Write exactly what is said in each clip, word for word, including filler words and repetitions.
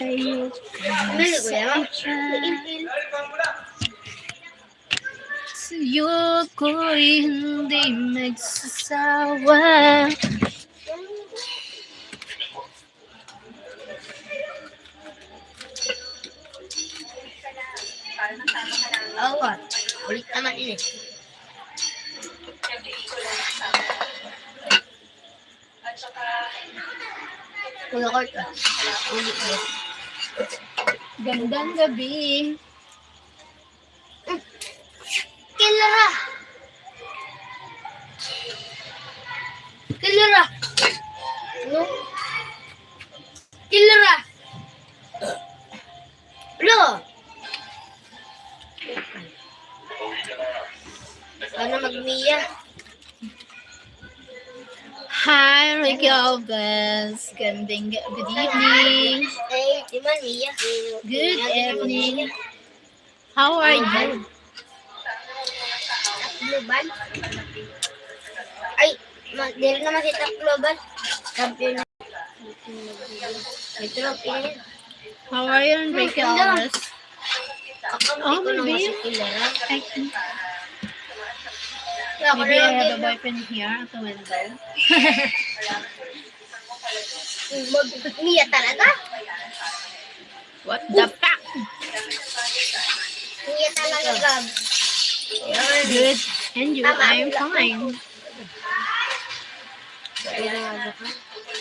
Sa'yo ko hindi magsasawa. Awa, ulit naman ini. Kuya Kurt, ah. Uli, eh. Gandang gabi. Kilara! Kilara! Ano? Kilara! Lo! Sana mag-Mia. Hi, Ricky Alves. Gandang ga-, good evening. Ay, di man, Mia. Good evening. How are you? Tacloban? Ay, ma-, diri naman si Tacloban. Champion. Ito, pin. How are you, Enrique Alves? Kakampi ko lang si Kilara. Maybe I have a boyfriend here at the window. Mag-, Mia talaga? What the fuck? Mia talaga, Gab. Good. And you? Tama, I'm fine.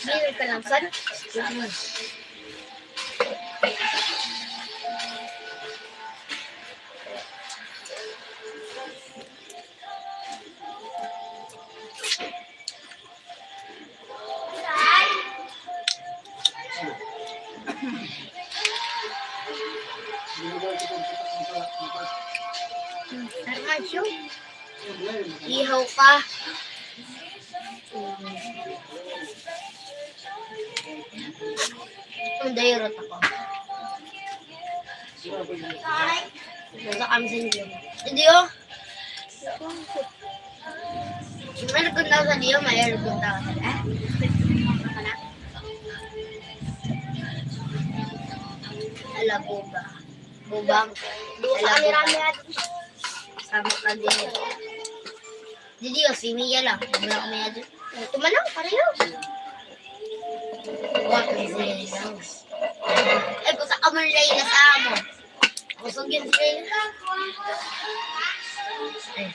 Bilog ka lang, son. Ihaw ka. Ang dayurot ako. Nasa kami sa inyo. Hindi, oh. May nagpunta sa diyo, may nagpunta sa, eh? Ala, boba. Bobang. Duwa sa kami rami at sama ka din. Di, di, oh, si Mia lang. Wala kami na dyan. Eh, tumanaw, pareho. What is it? Ay, kung sa kamon, Layla, sa amo. Kusog yun, Layla. Ay.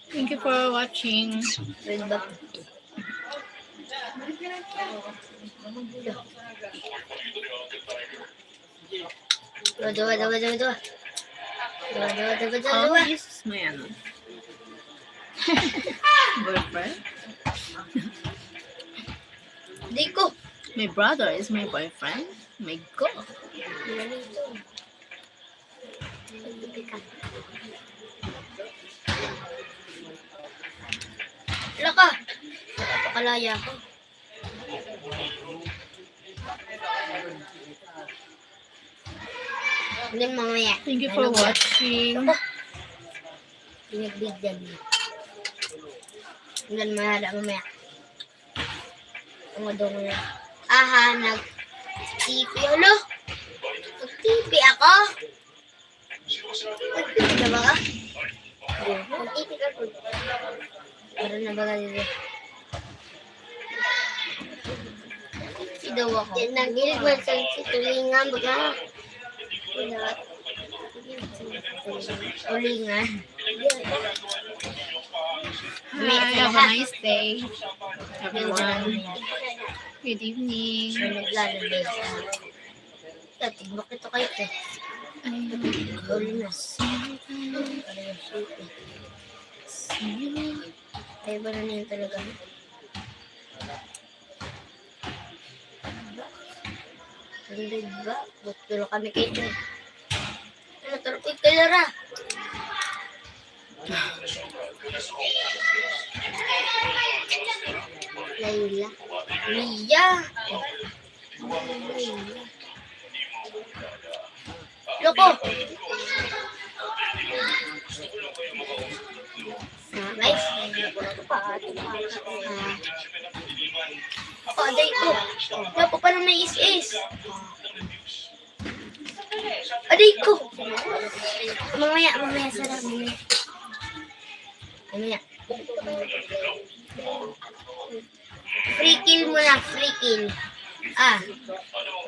Thank you for watching. Red Bull. Dua, dua, dua, dua, dua. Dua, dua, dua, dua, dua. Oh, this is my, ano, boyfriend. Di ko. My brother is my boyfriend. My God. Laka. Pakalaya ko. Hanggang mamaya. Thank you for watching. Pinagbigyan niya. Hanggang mamaya, mamaya. Ang adong na. Aha, nag-T P. Hala! Nag-T P ako? Nag-T P na ba ka? Nag-T P ka po. Meron na ba ka dito? Si daw ako. Yan, nagilid man sa si Tulingan, baga. Tulingan. Hi, have a nice day, everyone. Good evening. Naglalabas. Dati, bakit ako ito? Ay, Uli na. Ay, ba na yun talaga? Hindi ba? Gusto lang kami kayo. Ano to? Uy, Kilara! Layla. Mia. Loko. Guys. Ah. Ako, aday ko. Wala pa pala may is-is. Aday ko. Mamaya, mamaya, sarap. Mamaya. Mamaya. Free kill muna, free kill. Ah.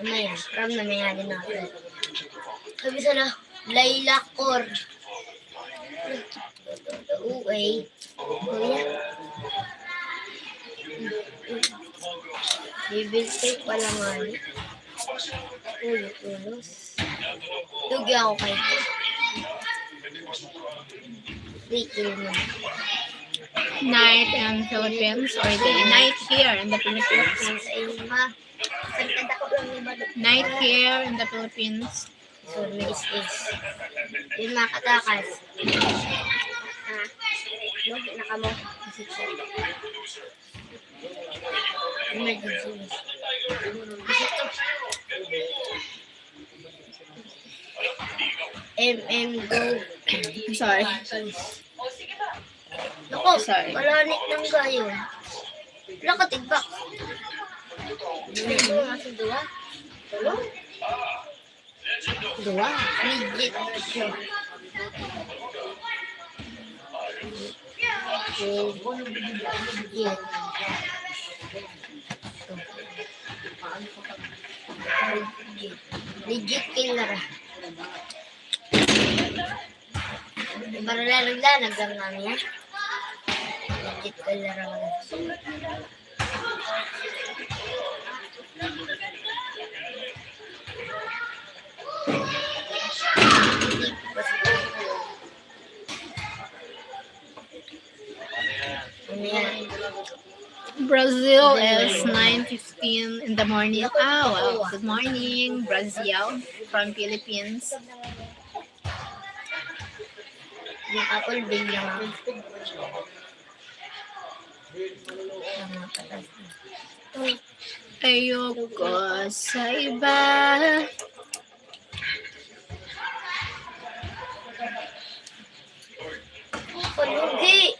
Mamaya, from na may alin ako. Sabi sana, Laila Cor. Uy. Kuya. Bibil tape pala nga ni. Uy, ulos. Lugi ako kay Free kill mo. Night in Philippines or day? Night here in the Philippines. Night here in the Philippines. So, may is-is. Yun, mga katakas. Ah. Lugi na kamo. Emergency. M M go. Sorry. Naku, sorry. Palanit lang gayon. Wala ka tigbak. Hindi mo nga sa duwa. Duwa. Legit siya. Legit. Legit killer. Para lang naglalag lang kami, ha? Legit killer ako. Brazil is nine fifteen in the morning. Ah, wow. Good morning, Brazil from Philippines. Yung apple, bigyan mo. Tama, patas na. Ayoko sa iba. Palugi.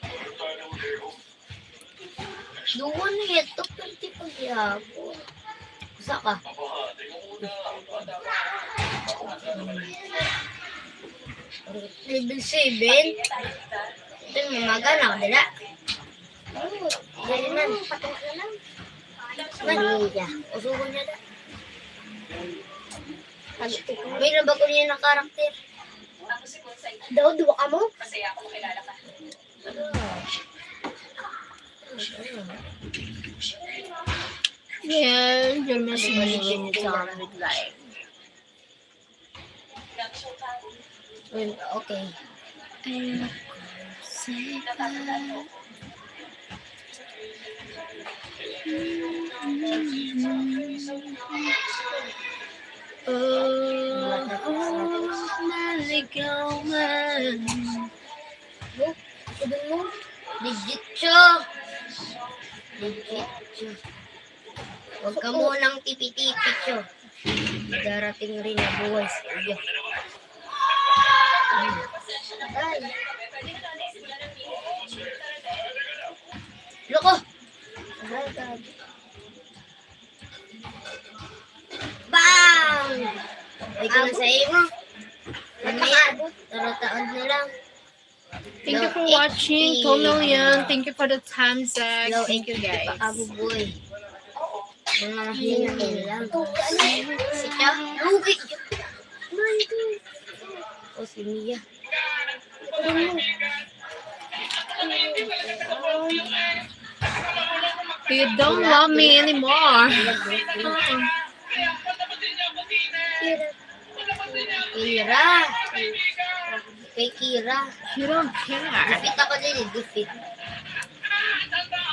Duwa na yato, pwerte pa gyapon. Usa ka. Level seven. Ito yung mga gana, dala. Dali na. Man, usugon niya na. May nabago niya na karakter. Daw, duwa ka mo? Well, you're missing me when it's on with life. Well, okay. Ayoko sa iba. Oh, oh, naligaw man. Oh, sabi mo? Legit siya. Legit siya. Huwag ka munang tipi-tipi, Cho. Darating rin na buhay sa iyo. Ay. Loko! Bang! Ay, ito na sa imo. Mamaya, tarataod na lang. Thank you for watching, two million. Thank you for the thumbs up. Thank you, guys. Mga hinahil lang. Si Cha, lugi. O, si Mia. You don't love me anymore. Kira. Kay Kira. You don't care. Defeat ako din eh, defeat.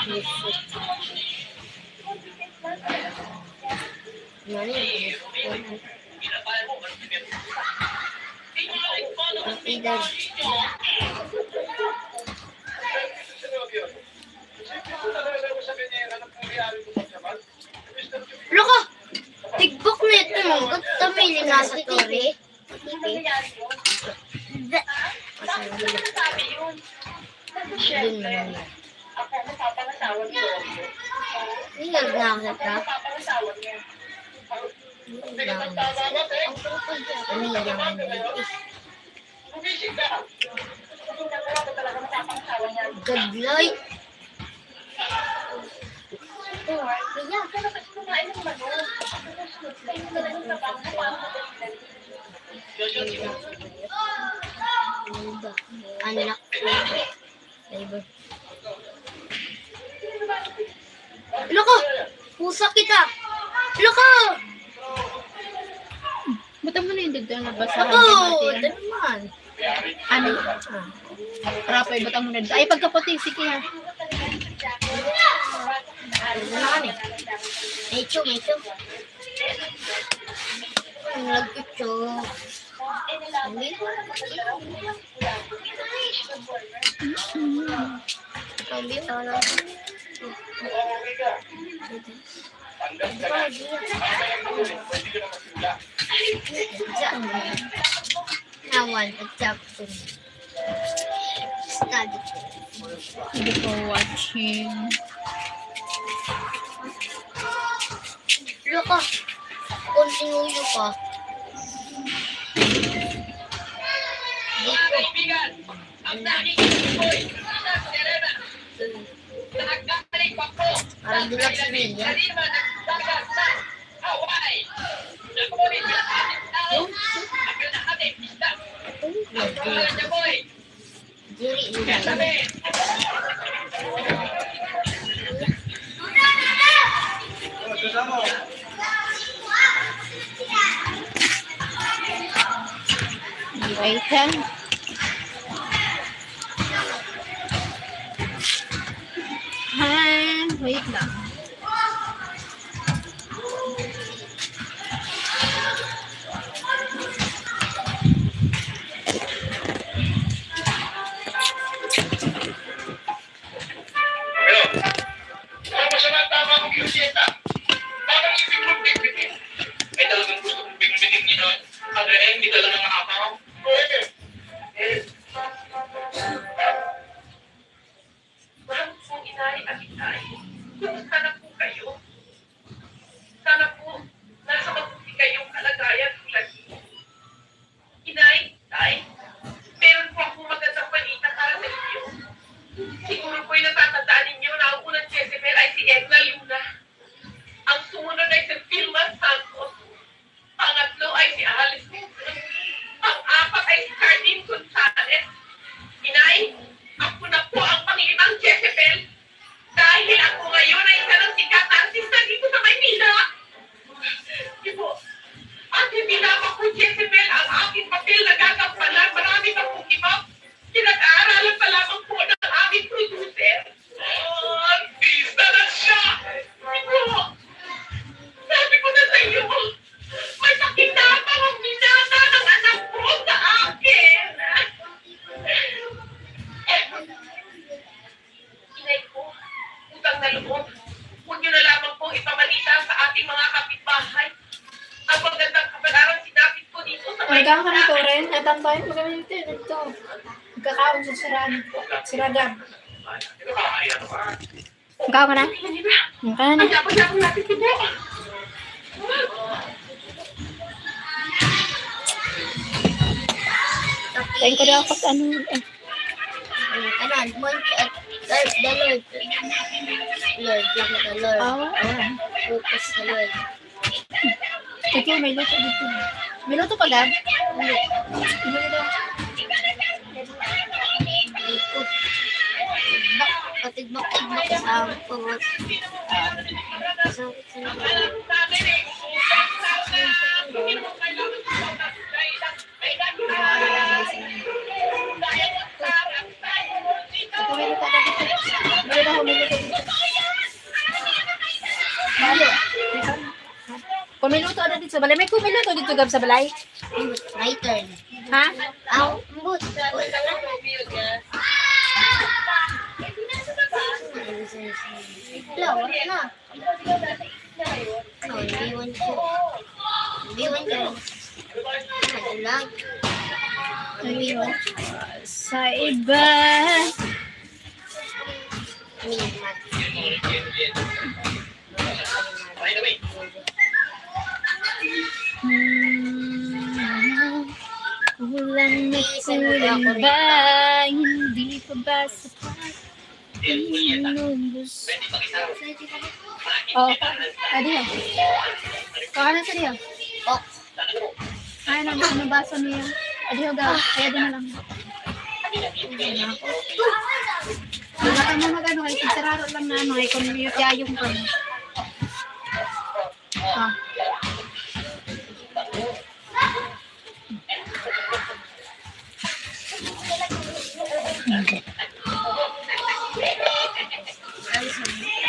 Defeat. Ano yun? Defeat. Nasa tore. Doon na lang yan. Hindi na ako sa truck. Hindi na ako sa truck. Hindi na ako sa truck. Gadlay. Anak ko. Driver. Loko! Pusa kita! Loko! Buta mo na yung dagdag na basahan. Loko! Ano naman? Ano? Ah. Rapoy, buta mo na dito. Ay, pagkaputi, sige ha. Ano naman eh? Medyo, medyo. Ang lagkit siya. Hindi. Ang lagkit siya. Nawan, pagtapos. Study. Hindi ko watching. Loko, kung sinuyo ka. Dito. Parang dulag si Mia. Jerry, Wait, ha? Ha? Wait lang. Pero, kung masama tama ang Julieta, parang ibig kong bitbitin. Ay, talagang gusto kong bitbitin niya. Ano eh, hindi talaga makakaw. Mahal kong inay at itay, kumusta na po kayo? Sana po, nasa mabuti kayong kalagayan tulad ko. Inay, tay, meron po akong magandang balita para sa inyo. Siguro po'y natatandaan ninyo na ang unang Jezebel ay si Edna Luna. Ang sumunod ay si Vilma Santos. Pangatlo ay si Alice Nixon. Pang-apat ay si Cardin Gonzalez. Inay, ako na po ang panglimang Jezebel. Dahil ako ngayon ay isa ng sikat na artista dito sa Maynila. Di po. At hindi lamang po Jezebel ang aking papel na gagampanan. Marami pa pong iba. Pinag-aaralan pa lamang po ng aming producer. Oh, artista na siya! Di po. Sabi ko na sa iyo, may pakinabang ang binata ng anak ko sa akin. Inay ko, utang na loob, huwag niyo na lamang pong ipabalita sa ating mga kapitbahay ang magandang kabalarang sinapit ko dito sa Ang gama na to, Ren. At ang bayan, maganda yung internet to. Magkakaon sa siraan. Siragan. Ang gama na? Ang gama na? Ang dapat na akong napipito. Tayo ko daw ako sa ano. Eh. Ano, ano, ano, at, at the Lord. Lord, yan na Lord. Ah, ah. Focus sa Lord. Ito, may luto dito. May luto pa, Gab? Hindi. Hindi daw. Dito. Bak-, patigbak-tigbak sa ang pawat. Sa, sa, Ito, may luto pa dito. May luto, may luto dito. Bayo. Kung may luto na dito sa balay. May kung may luto dito, Gab, sa balay? My turn. Ha? Aw, ambot. Wala, wala na. Oh, B one ko. B one ko. Lang. Ayun. Sa iba. Hmm. Kulang na kulang ba? Hindi pa ba sapat? Inubos. Oh, adi, oh. Kuha na sa diyo. Oh. Ay, ano, ano baso niya? Adi, oh, ga. Kaya doon na lang. Wala ka na mag-ano, kay sararo lang na ano, ay kung yung tiyayong ka. Ah.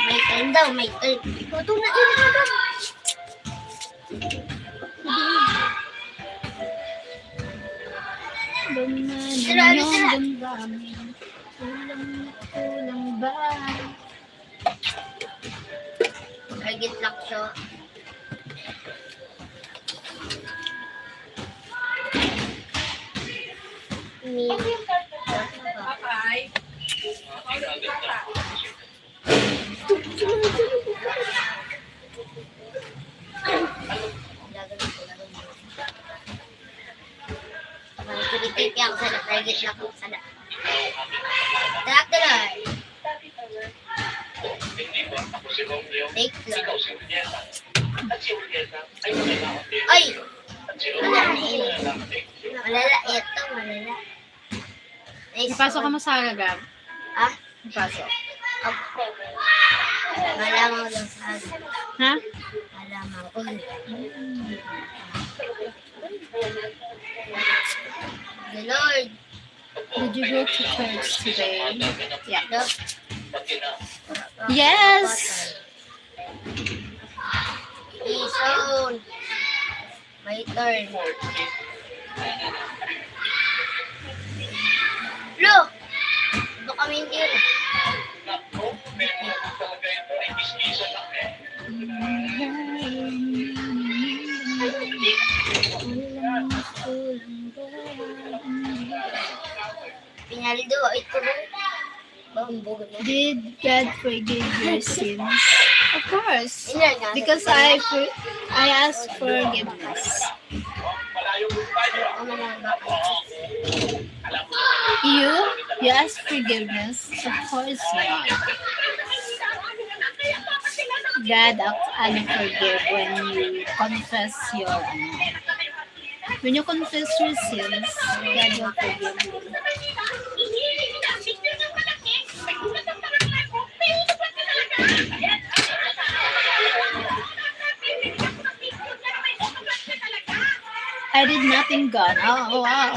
May time daw, may time. Ito na, ito na. Sira, ano, sira? Kulang na kulang ba? Target lock siya. Ni. Ang pinipiti ako sa target lock sa da-, Dracula. Fake floor. Ay! Wala na eh. Malala ito, malala. Nice. Napasok ka one. Mo sa Gab? Ha? Napasok. Opo. Malamaw lang sa akin. Ha? Malamaw. Uy. The Lord. Did you go to church today? Yeah. No. Yes. Ison. My turn. Lo! Baka may hindi yun. Pinaldo, ito. Bambog na. Did God forgive your sins? Of course. Hindi na, na, Because na. I for-, I ask forgiveness. Tama na ba? You? You ask forgiveness? Of course not. God ac-, ano, forgive when you confess your, ano, When you confess your sins, God will forgive you. I did nothing, God. Oh, wow.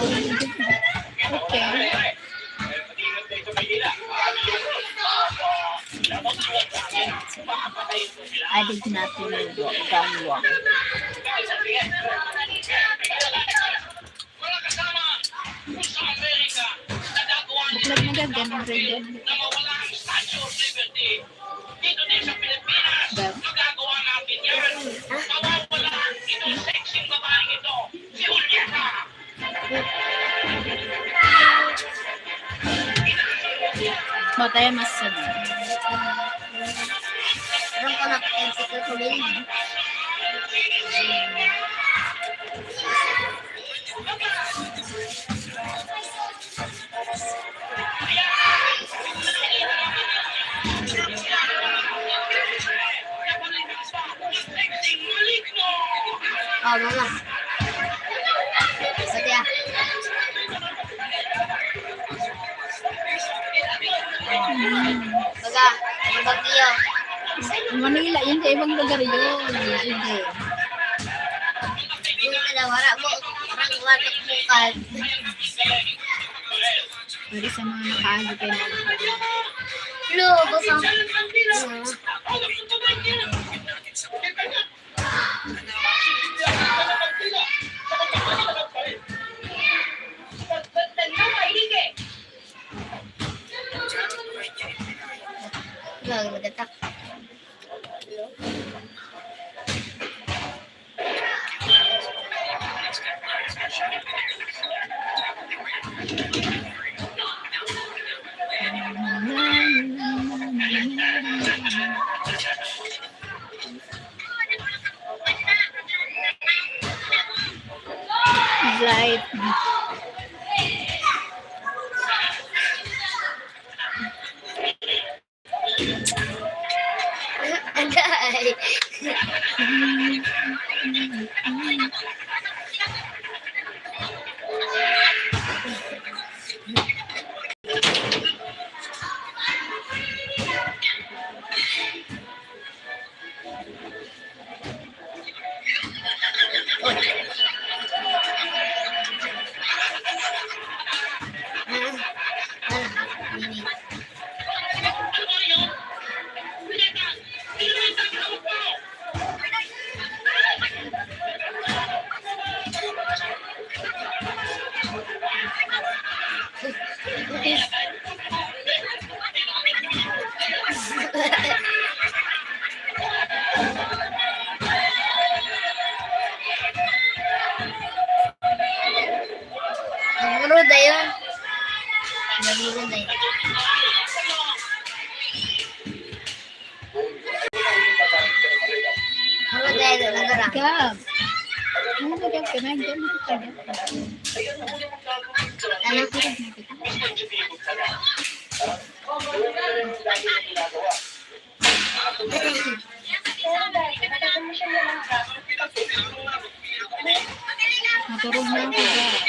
Okay. I did nothing wrong. Buklag na gagawin, very good. Matay mas sunod. Alam ko na, M C Q ko din. Oh, mama. Sabi ah. Baga, may bagyo. Manila, yun sa ibang lugar yun. Hindi. Yun na, wala mo. Parang watak bukal. Pwede sa mga nakaagi kayo mag- Lo, basta. Wala, nagatak. Nagmurod na yun. Nagmurod na yun. Nagmurod na yun. Nagmurod na. Gab. Ano ba, Gab? Kaya, Gab, ano ka, Gab? Ano? Maturog na ako, Gab.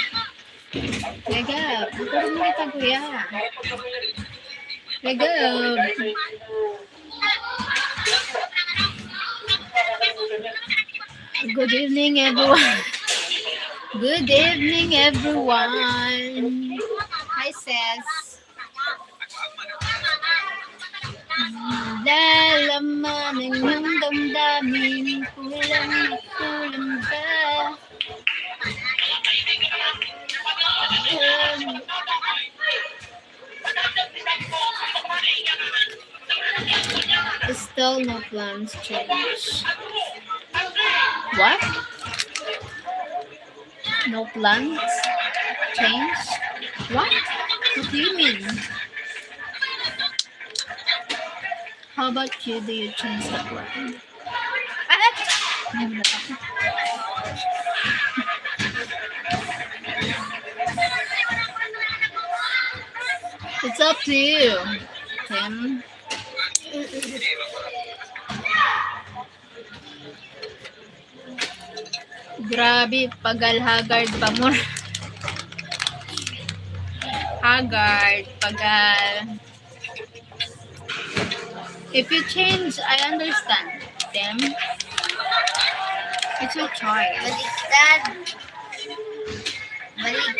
Hey, Gab. Maturog na kita, kuya. Hey, Gab. Good evening, everyone. Good evening, everyone. Hi, sis. Lalaman ng iyong damdamin, kulang na kulang ba? Still no plans change. What? No plans? Change? What? What do you mean? How about you? Do you change the plan? Ano? Nagulat ako. It's up to you, Tim. Grabe, pagal, haggard pa mo. Haggard, pagal. If you change, I understand them. It's your choice. Baliktad. Balik.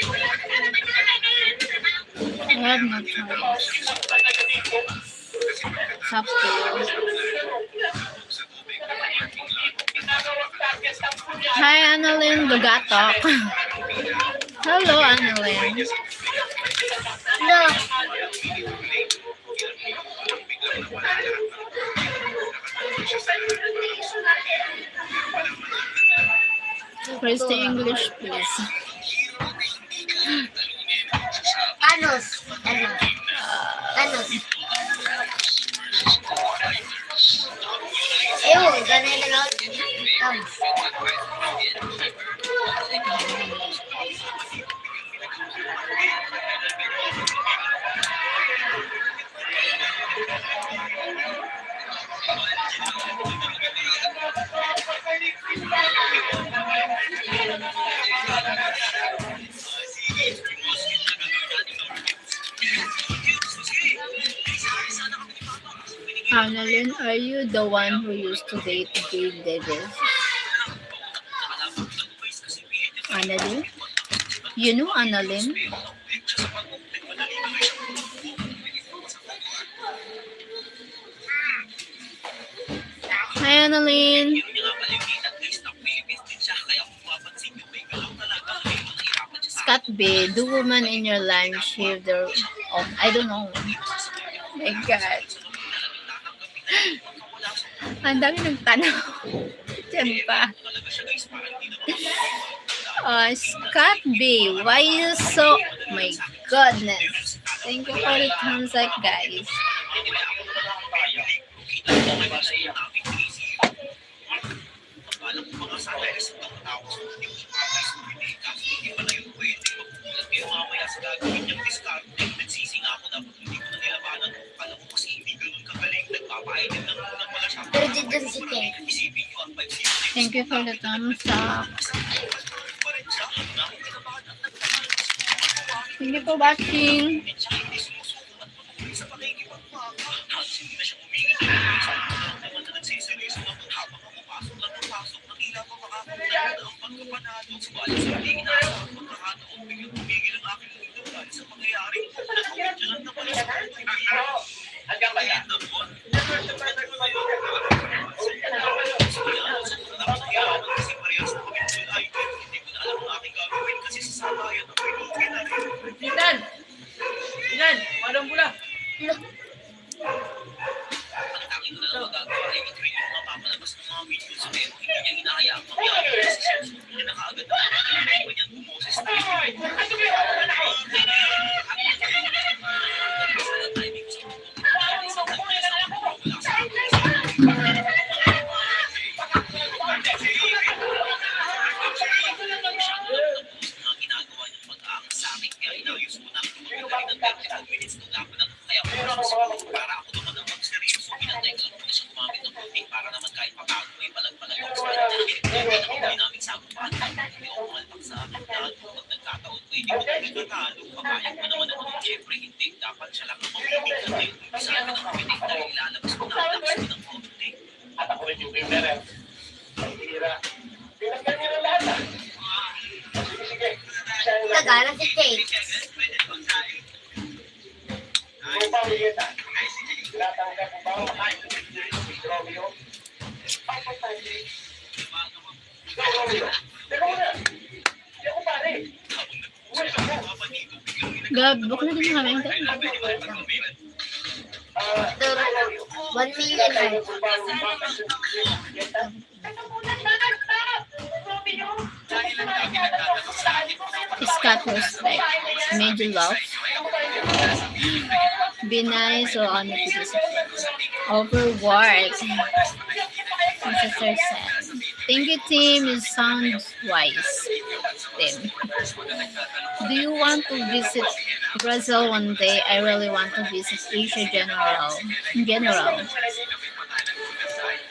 I have no choice. It's up to you. Hi, Annalyn Lugatok. Hello, Annalyn. Hello. Christy English, please. Anos. Anos. Anos. Ewan, ganay lang ako. Anos. Annalyn, are you the one who used to date Jade Davis? Annalyn? You know Annalyn? Hi, Annalyn. Scott B, do woman in your line shave their own? I don't know. My God. Ang dami nagtanaw. Diyan pa. Uh, Scott B, why you so... My goodness. Thank you for the thumbs up, guys. Pero di Dun si Kate. Thank you for the thumbs up. Thank you for watching. Ilan? Ilan? Walang pula. Nagana si Kate. Gab, bukla din kami. One million na. Scott, respect. Medyo love. Be nice or ano to this. Overwork. Thank you, team. You sound wise. Team. Do you want to visit Brazil one day? I really want to visit Asia general. In general.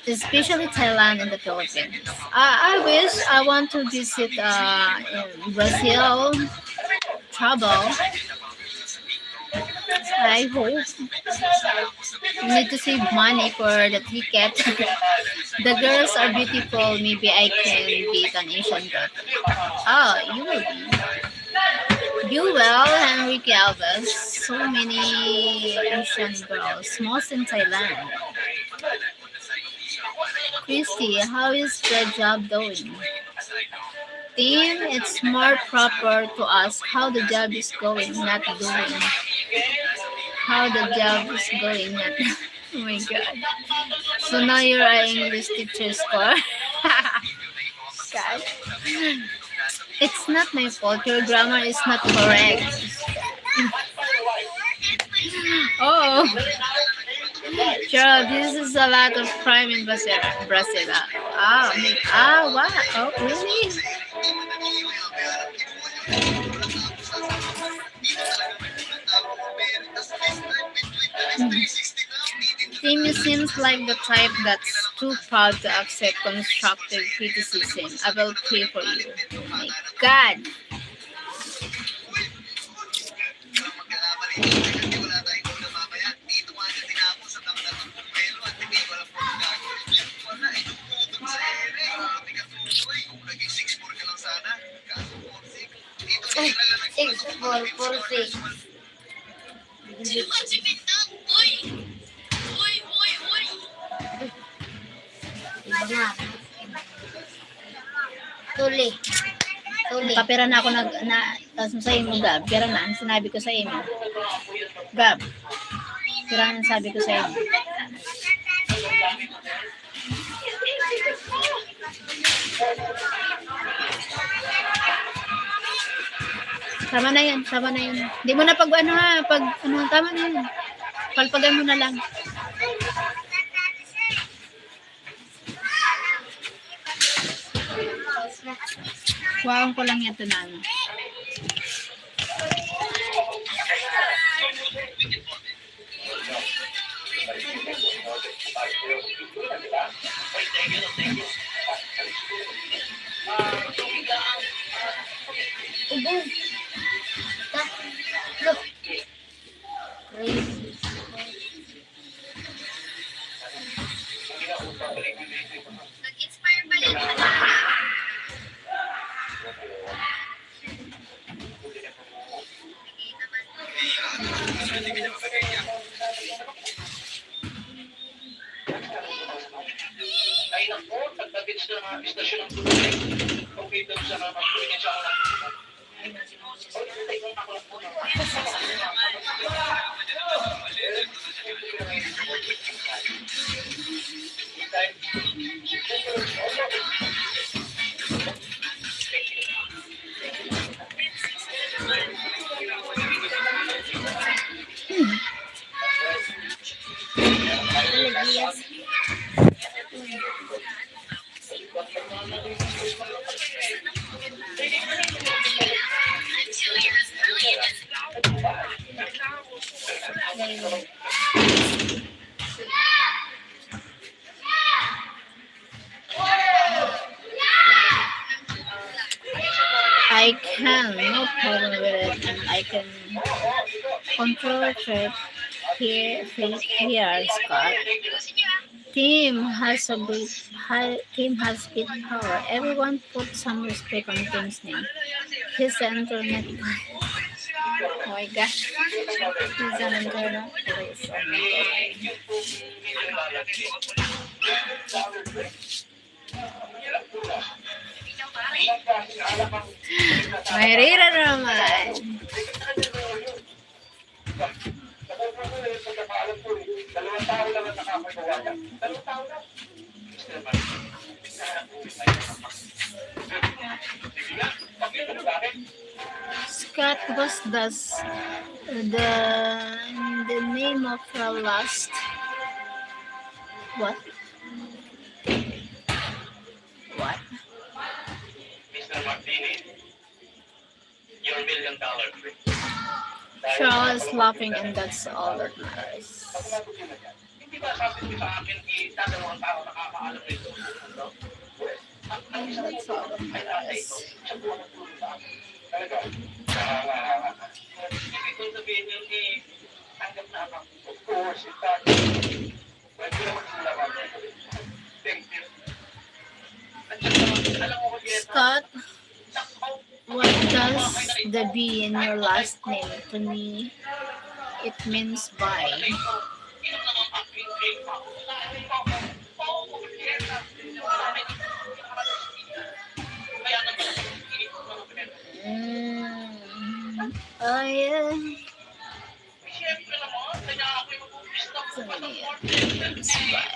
Especially Thailand and the Philippines. I, I wish I want to visit uh, Brazil, travel. I hope. We need to save money for the ticket. The girls are beautiful. Maybe I can be an Asian girl. Oh, you will be. You will, Enrique Alves. So many Asian girls, most in Thailand. Christy, how is the job doing? Team, it's more proper to ask how the job is going, not doing. How the job is going, not. Oh my God. So now you're an English teacher score. Sky. It's not my fault. Your grammar is not correct. Oh. Sure, this is a lot of crime in Brazil. Brazil. Ah, ah, wow. Oh, really? Timmy seems like the type that's too proud to accept constructive criticism. I will pray for you. Oh my God. Six four four six. Iba nga. Tuli. Tuli. Kapira na ako nag, na, tas mo sa imo, Gab. Pira na ang sinabi ko sa imo. Gab. Pira na ang sabi ko sa imo. Tama na yan, tama na yan. Di mo na pag ano ha, pag ano, tama na yan. Palpagan mo na lang. Kuhaon ko lang yan, ito na ano. Ubo. Ta. Look. Crazy. Nag-inspire ba yan? Ay, naku, pagdating sa mga istasyon ng tubig, kung dito sa mga probinsya, I can, no problem with it, and I can control trip here, here, Scott. Team has a big, ha-, team has big power. Everyone put some respect on Team's name. He's the internet. Oh my gosh. He's an internet. May rira naman. Scott, what does the, the name of your last, what? What? Your million dollar dream. Charles laughing, and that's all that matters. Hindi ba sabi mo sa akin, eh, dadalawang tao nakakaalam nito? Ang, ang isang that's all that matters. Siya po ang nagturo sa akin. Talaga. Ibig kong sabihin yun, eh, tanggap na ako. Of course, in fact, pwede naman sila mag-, thank you. At saka, alam mo, Julieta, Scott, what does the B in your last name? To me, it means bye. Mm. Oh, yeah. So, yeah, that's why.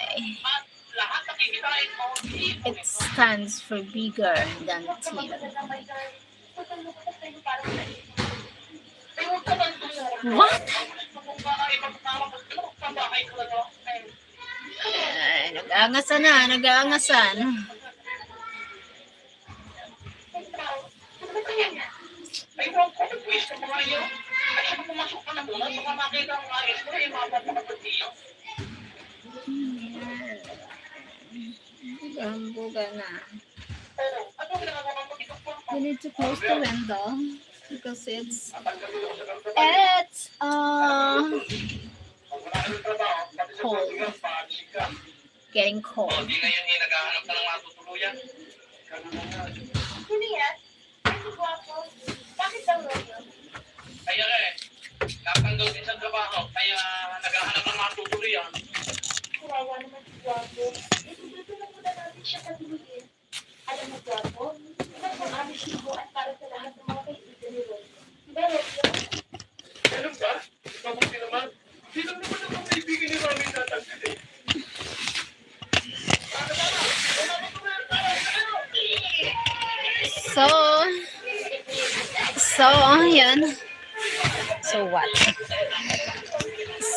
It stands for bigger than team. What? Ay, nag-aangasan na, nag-aangasan. Ayan. Gambuga na. You need to close the window because it's, it's, uh, cold. Getting cold. Hindi ngayon eh, naghahanap ka ng matutuluyan. Hindi yan. Ay, si Guwapo. Bakit daw, Romeo? Kaya nga eh, natanggal din sa trabaho, kaya naghahanap ng matutuluyan. Kawawa naman si Guwapo. Ito, dito na muna natin siya paluin. Alam mo, Guwapo, mas maayos yung buwan para sa lahat ng mga kaibigan ni Romeo. Di ba, Romeo? Ganun ba? Mabuti naman. Di lang naman ako kaibigan ni Romeo tatanggal eh. So, so, oh, yan. So what?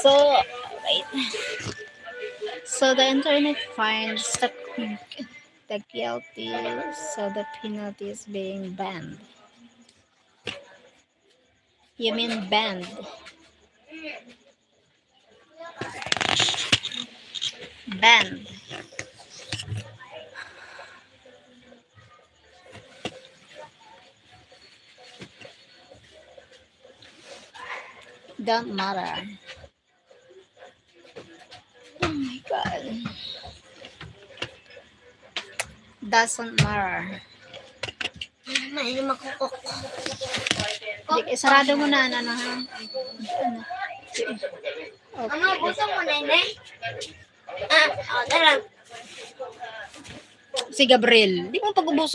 So, wait. So the internet finds the, the guilty, so the penalty is being banned. You mean banned? Band. Don't matter. Oh my God. Doesn't matter. May makukok. Di, isarado mo na, ano, ha? Ano? Ano, gusto mo na yun, eh? Ah, oh, tara. Si Gabriel, di mo pag-ubos.